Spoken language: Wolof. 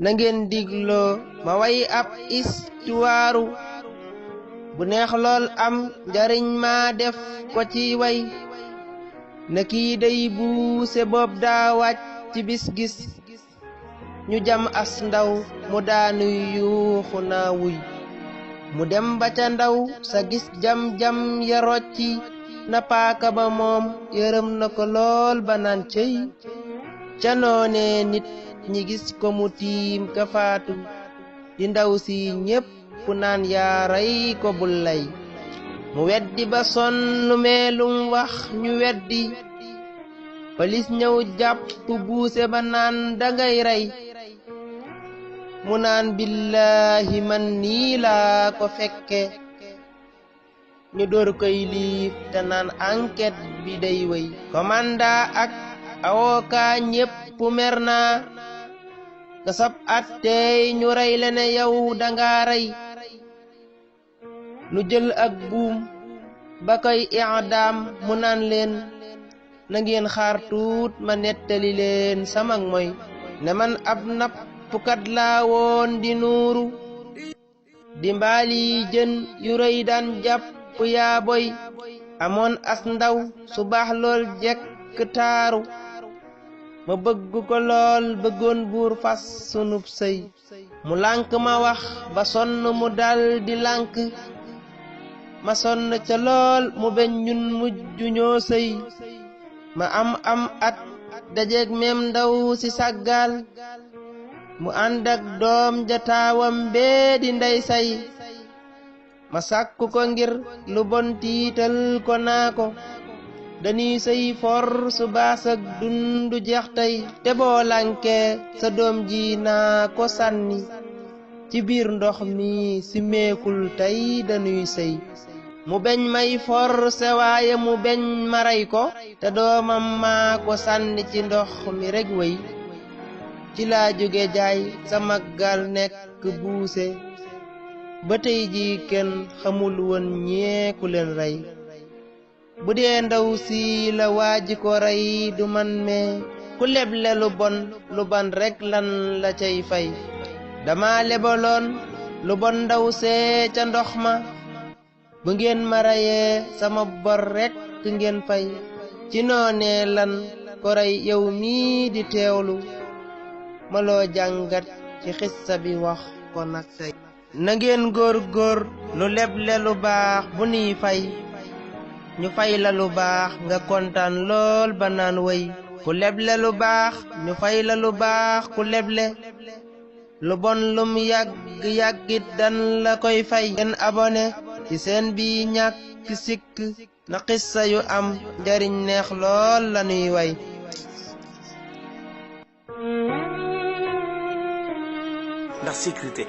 na ngeen digloo ma way ab istuwaaru bu neex lool am njariñ ma def ko ci way na kii day buuse boob daa wàcc ci bis gis ñu jam as ndaw mu daanuy yuuxu naa wuy mu dem ba ca ndaw sa gis jam-jam ya rocci na paaka ba moom yërëm na ko lool ba naan cey ca noonee nit ñi gis ko mu tiim ka faatu di ndaw si ñépp naan yaa rey ko bul lay mu weddi ba sonn meelum wax ñu weddi polis ñëw jàpp buuse ba naan dangay rey mu naan billaahi man nii laa ko fekke ñu door koy liif te naan enquête bi day wéy commanda ak avocat ñépp mer naa nga sab attey ñu rey le ne yow danga rey nu jël ak buum ba koy i'daam mu naan leen na ngeen xaar tuut ma nettali leen samag moy ne man ab nappkat laa woon di nuuru di mbaali jën yu rëy daan jàpp yaa boy amoon as ndaw su baax lool jekk taaru ma bëgg ko lool bëggoon buur fas sunub sëy mu lànk ma wax ba sonn mu dal di lànk ma sonn ca lool mu beñ ñun mujj ñoo sëy ma am at dajeeg mem ndaw si sàggal mu ànd ak doom ja taawam bee di ndey say ma sàkku ko ngir lu bon tiital ko naa ko dañuy sëy for su baas ak dundu jeex tey te boo lànkee sa doom ji naa ko sànni ci biir ndox mi si meekul tey dañuy sëy mu beñ may for sewaaye mu beñ ma rey ko te doomam maa ko sànni ci ndox mi rek wey ci laa jóge jaay sama gal nekk buuse ba tey ji kenn xamul woon ñeeku leen rey bu dee ndaw si la waaji ko rey du man mee ku leble lu bon rek lan la cay fay dama lebaloon lu bon ndaw see ca ndox ma bu ngeen ma reyee sama bor rek ngeen fay ci noonee lan ko rey yow mii di teewlu ma loo jàngat ci xissa bi wax ko nag tey na ngeen góor lu leble lu baax bu nuy fay ñu fay la lu baax nga kontaan lool ba naan way ku leble lu baax ñu fay la lu baax ku leble lu bon lum yàggit dan la koy fay ngeen abonné ci seen bi ñàkk sikk na xissa yu am njariñ neex lool la nuy way ndax sécurité